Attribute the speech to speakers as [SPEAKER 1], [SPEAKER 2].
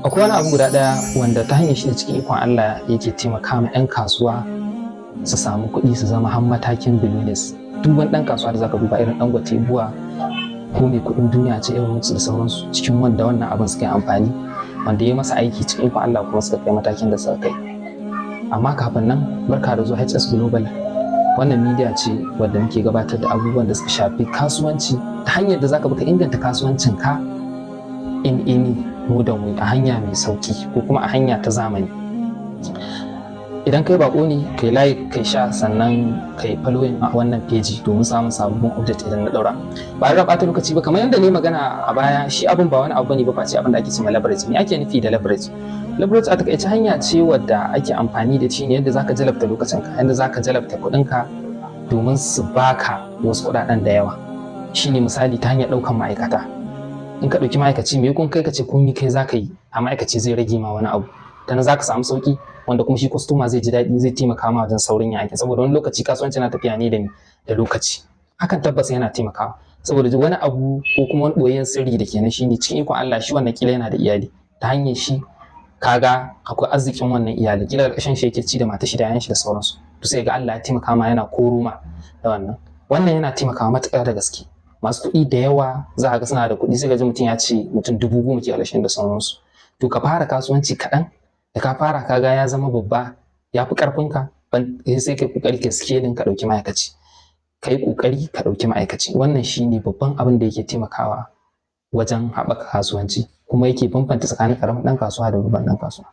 [SPEAKER 1] Akwai wani abu guda ɗaya wanda ta hanyar shi ne cikin ikon Allah yake taimaka ma 'yan kasuwa su samu kuɗi, su zama har matakin billionaires. Duk wani ɗan kasuwa da zaka duba, irin Dangote, BUA, ko mai kuɗin duniya ce irin su da sauransu, cikin wanda wannan abin suka yi amfani, wanda ya masa aiki, cikin ikon Allah kuma suka kai matakin da suka kai. Amma kafin nan, barka da zuwa HS Global. Wannan media ce wadda muke gabatar da abubuwan da suka shafi kasuwanci, ta hanyar da zaka bi ka inganta kasuwancinka in any modern way, a hanya mai sauki ko kuma a hanya ta zamani. Idan kai bako ne, kai like, kai share, sannan kai following a wannan page domin samun sababbin update idan na daura. Ba da ɓata lokaci ba, kamar yadda ne magana a baya, shi abin ba wani abu bane ba face abin da ake cewa leverage. Me ake nufi da leverage? Leverage a takaice hanya ce wadda ake amfani da shi ne yadda zaka jalabta lokacinka, yadda zaka jalabta kuɗinka domin su baka wasu kuɗaɗen da yawa. Shine misali ta hanyar ɗaukan ma'aikata. In ka ɗauki ma'aikaci, me kun kai ka ce komai kai zaka yi, a ma'aikaci zai rage ma wani abu, ta nan zaka samu sauki, wanda kuma shi kwastoma zai ji daɗi, zai taimaka ma wajen saurin yin aiki, saboda wani lokaci kasuwanci na tafiya ne da lokaci. Hakan tabbas yana taimakawa, saboda wani abu ko kuma wani ɓoyayyen sirri da kenan shine, cikin ikon Allah shi wannan kila yana da iyali, ta hanyar shi kaga akwai arzikin wannan iyali, kila ƙarshen shi yake ci da matar shi da 'ya'yan shi da sauransu. To sai ga Allah ya taimaka ma, yana koro ma da wannan. Wannan yana taimakawa matuƙa da gaske. Masu kuɗi da yawa za a ga suna da kuɗi, sai ga ji mutum ya ce mutum 10,000 ke ƙarshen da sauransu. To ka fara kasuwanci kaɗan, da ka fara ka ga ya zama babba, ya fi ƙarfinka, sai kai ƙoƙari ka scaling, ka ɗauki ma'aikaci. Ka yi ƙoƙari ka ɗauki ma'aikaci. Wannan shine babban abin da yake taimakawa wajen haɓaka kasuwanci, kuma yake bambanta tsakanin ƙaramin ɗan kasuwa da babban ɗan kasuwa.